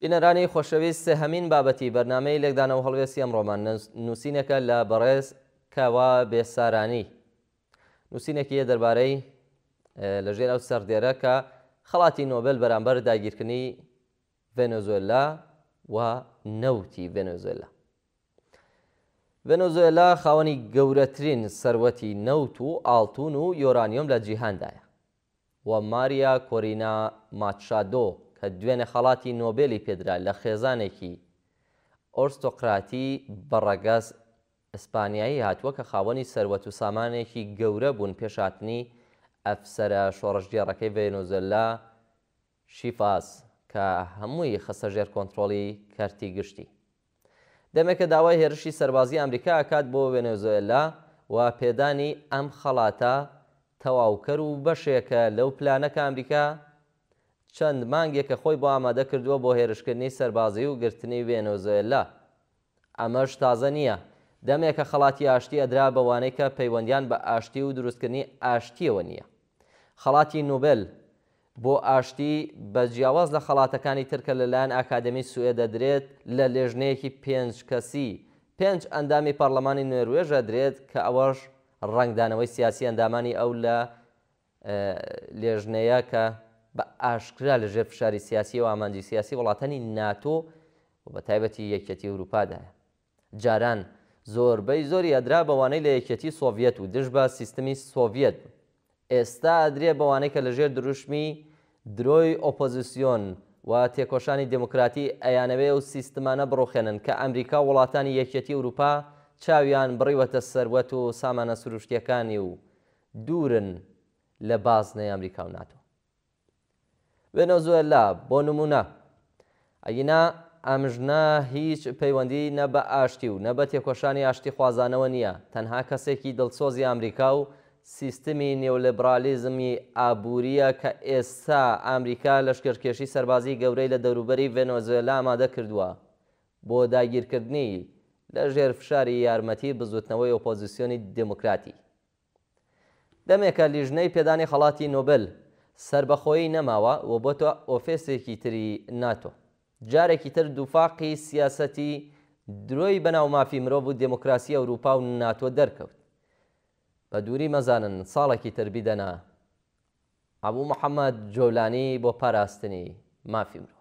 بینەرانی خۆشەویست سێهەمین بابەتی بەرنامەی لێکدانەوە هەڵوێستی ئەمڕۆمان نووسینێکە لە بەڕێز کاوە بێسارانی. نووسینێکی دەربارەی لەژێر ئەو سەردێرە کە خەڵاتی نۆبێل بەرامبەر داگیرکردنی ڤێنێزوێلا و نەوتی ڤێنێزوێلا. ڤێنێزوێلا خاوەنی گەورەترین سەروەتی نەوت و ئاڵتون و یۆرانیۆم لە جیهاندایە و ماریا کۆرینا ماچادۆ کە دوێنێ خەڵاتی نۆبێلی پێدرا لە خێزانێکی ئۆرستۆقراتی بە ڕەگەز ئیسپانیایی هاتووە کە خاوەنی سەروەت و سامانێکی گەورە بوون پێش هاتنی ئەفسەرە شۆڕشگێڕەکەی ڤێنێزوێلا شیفاز کە هەمووی خستە ژێر کۆنترۆڵی کەرتی گشتی. دەمێکە داوای هێرشی سەربازی ئەمریکا ئەکات بۆ ڤێنێزۆئێلا و پێدانی ئەم خەڵاتە تەواوکەر و بەشێکە لەو پلانە کە ئەمریکا چەند مانگێکە خۆی بۆ ئامادە کردووە بۆ هێرشکردنی سەربازی و گرتنی ڤێنێزۆئێلا. ئەمەش تازە نییە، دەمێکە خەڵاتی ئاشتی ئەدرا بەوانەی کە پەیوەندیان بە ئاشتی و دروستکردنی ئاشتییەوە نییە. خەڵاتی نوبێل بۆ ئاشتی بە جیاواز لە خەڵاتەکانی تر کە لەلایەن ئاکادێمی سوئێد ئەدرێت لە لێژنەیەکی پێنج کەسی پێنج ئەندامی پەڕلەمانی نۆروێژ ئەدرێت کە ئەوەش ڕەنگدانەوەی سیاسی ئەندامانی ئەو لە لێژنەیە کە بە ئاشکرا لە ژێر فشاری سیاسی و ئامانجی سیاسی وڵاتانی ناتۆ و بە تایبەتی یەکیەتی ئوروپادایە. جاران زۆربەی زۆری ئەدرا بەوانەی لە یەکیەتی سۆڤیەت و دژ بە سیستمی سۆڤیەت بوون. ئێستا ئەدرێ بەوانەی کە لە ژێر دروشمی درۆی ئۆپۆزیسیۆن و تێکۆشانی دێموکراتی ئەیانەوێ ئەو سیستمانە بڕوخێنن کە ئەمریکا و وڵاتانی یەکیەتی ئوروپا چاویان بڕیوەتە سەروەت و سامانە سروشتیەکانی و دوورن لە بازنەی ئەمریکا و ناتۆ. ڤێنێزوێلا بۆ نموونە. ئەگینا ئەم ژنە هیچ پەیوەندی نە بە ئاشتی و نە بە تێکۆشانی ئاشتیخوازانەوە نییە، تەنها کەسێکی دڵسۆزی ئامریکا و سیستمی نیۆلیبرالیزمی ئابوورییە کە ئێستا ئامریکا لەشکرکێشی سەربازیی گەورەی لە دەوروبەری ڤێنێزوێلا ئامادە کردووە بۆ داگیرکردنی لە ژێر فشاری یارمەتی بزووتنەوەی ئۆپۆزیسیۆنی دێموکراتی. دەمێکە لیژنەی پێدانی خەڵاتی نۆبل سەربەخۆیی نەماوە و بۆتە ئۆفێسێکی تری ناتۆ. جارێکی تر دووفاقی سیاسەتی درۆی بەناو مافی مرۆڤ و دێموکراسی ئەوروپا و ناتۆ دەرکەوت. بە دووری مەزانن ساڵێکی تر بیدەنە ئەبو محەمەد جۆلانی بۆ پاراستنی مافی مرۆڤ.